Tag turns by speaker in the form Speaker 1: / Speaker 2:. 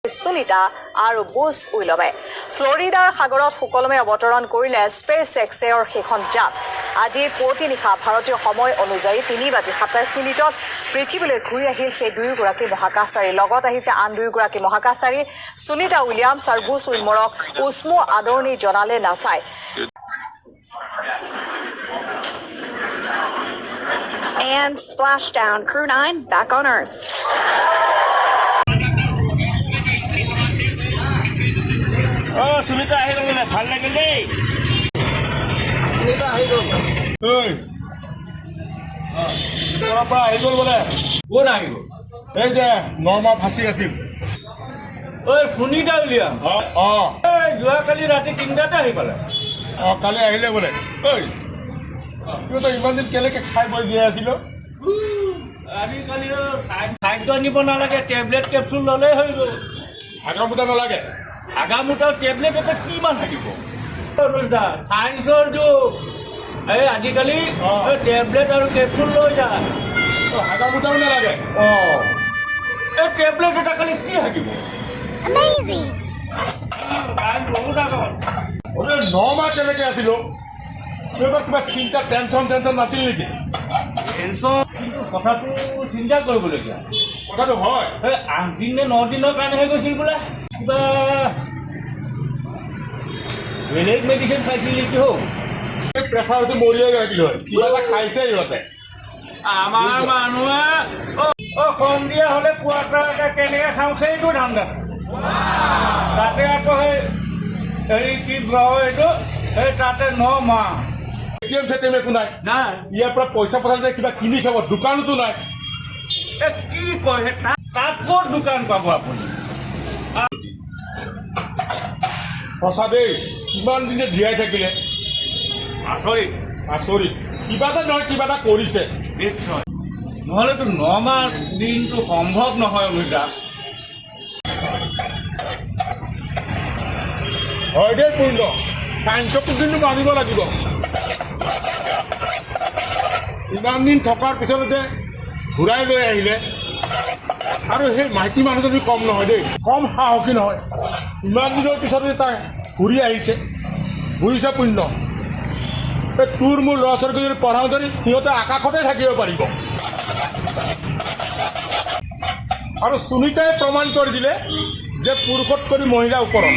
Speaker 1: সুনীতা আৰু বুচ উইলমে ফ্লৰিডাৰ সাগৰত সুকলমে অৱতৰণ কৰিলে স্পেচ এক্সেৰ সেইখন যান। আজি পুৱতি নিশা ভাৰতীয় সময় অনুযায়ী 3 বাজি 27 মিনিটত পৃথিৱীলৈ ঘূৰি আহিল সেই দুয়োগৰাকী মহাকাশচাৰী। লগত আহিছে আন দুয়োগৰাকী মহাকাশচাৰী। সুনীতা উইলিয়ামছ আৰু বুচ উইলমৰক উষ্ম আদৰণি জনালে নাছাই।
Speaker 2: And splashdown. Crew 9 back on Earth.
Speaker 3: অ সুনীতা আহি গ'ল বোলে, ভাল লাগিল দেই। সুনীতা আহি গ'ল।
Speaker 4: ঐ, ক'ৰ পৰা আহি গ'ল বোলে?
Speaker 3: কোন আহি গ'ল?
Speaker 4: এই যে 9 মাহ ফাঁচি আছিল।
Speaker 3: ঐ, সুনীতা উইলিয়াম?
Speaker 4: অ।
Speaker 3: এই যোৱাকালি ৰাতি 3টাতে আহি পালে।
Speaker 4: অ, কালি আহিলে বোলে। ঐ, সিহঁতে ইমান দিন কেনেকে খাই বৈ জীয়াই আছিল?
Speaker 3: আজিকালি খাদ্য আনিব নালাগে, টেবলেট কেপচুল ল'লেই হৈ গ'ল।
Speaker 4: হাগা মুতা নালাগে?
Speaker 3: হাগা মুতা টেবলেট এটা কিমান থাকিব? চায়েন্সৰ যুগ এই আজিকালি। এই টেবলেট আৰু কেপচুল লৈ যায়।
Speaker 4: অ, হাগা মুতাও নালাগে?
Speaker 3: অ, এই টেবলেট এটা খালি কি হাগিব?
Speaker 2: Amazing.
Speaker 3: বহুত আগত।
Speaker 4: ঐ, 9 মাহ কেনেকে আছিল? সিহঁতৰ কিবা চিন্তা, টেনচন টেনচন নাছিল নেকি?
Speaker 3: টেনচন, কিন্তু কথাটো চিন্তা কৰিবলগীয়া।
Speaker 4: কথাটো হয়।
Speaker 3: এই 8 দিন নে 9 দিনৰ কাৰণেহে গৈছিল বোলে। কিবা বেলেগ মেডিচিন খাইছিল নেকি হৌ?
Speaker 4: এই প্ৰেছাৰ উঠি মৰিয়ে থাকিল হয়। কিবা এটা খাইছে সিহঁতে।
Speaker 3: আমাৰ মানুহে অ সন্ধিয়া হ'লে কোৱাৰ্টাৰ এটা কেনেকে খাওঁ সেইটো ধান্দা। তাতে আকৌ সেই হেৰি কি কয় এইটো, সেই তাতে 9 মাহ।
Speaker 4: এটিএম চেটিএম একো নাই?
Speaker 3: নাই।
Speaker 4: ইয়াৰ পৰা পইচা পঠালে যে কিবা কিনি খাব, দোকানতো নাই।
Speaker 3: এ কি কয় সেই, তাত ক'ত দোকান পাব আপুনি?
Speaker 4: সঁচা দেই, কিমান দিনে জীয়াই থাকিলে।
Speaker 3: আচৰিত।
Speaker 4: আচৰিত, কিবা এটা নহয় কিবা এটা কৰিছে।
Speaker 3: নিশ্চয়, নহ'লেতো 9 মাহ দিনটো সম্ভৱ নহয় অনুজা।
Speaker 4: হয় দেই পূৰ্ণ, চায়েন্সকো কিন্তু মানিব লাগিব। ইমান দিন থকাৰ পিছতে যে ঘূৰাই লৈ আহিলে। আৰু সেই মাইকী মানুহজনী কম নহয় দেই, কম সাহসী নহয়। ইমান দিনৰ পিছতে তাই ঘূৰি আহিছে, বুজিছে পুণ্য? এই তোৰ মোৰ ল'ৰা ছোৱালীক যদি পঢ়াওঁ যদি সিহঁতে আকাশতে থাকিব পাৰিব। আৰু সুনীতাই প্ৰমাণ কৰি দিলে যে পুৰুষতকৈ মহিলা ওপৰত।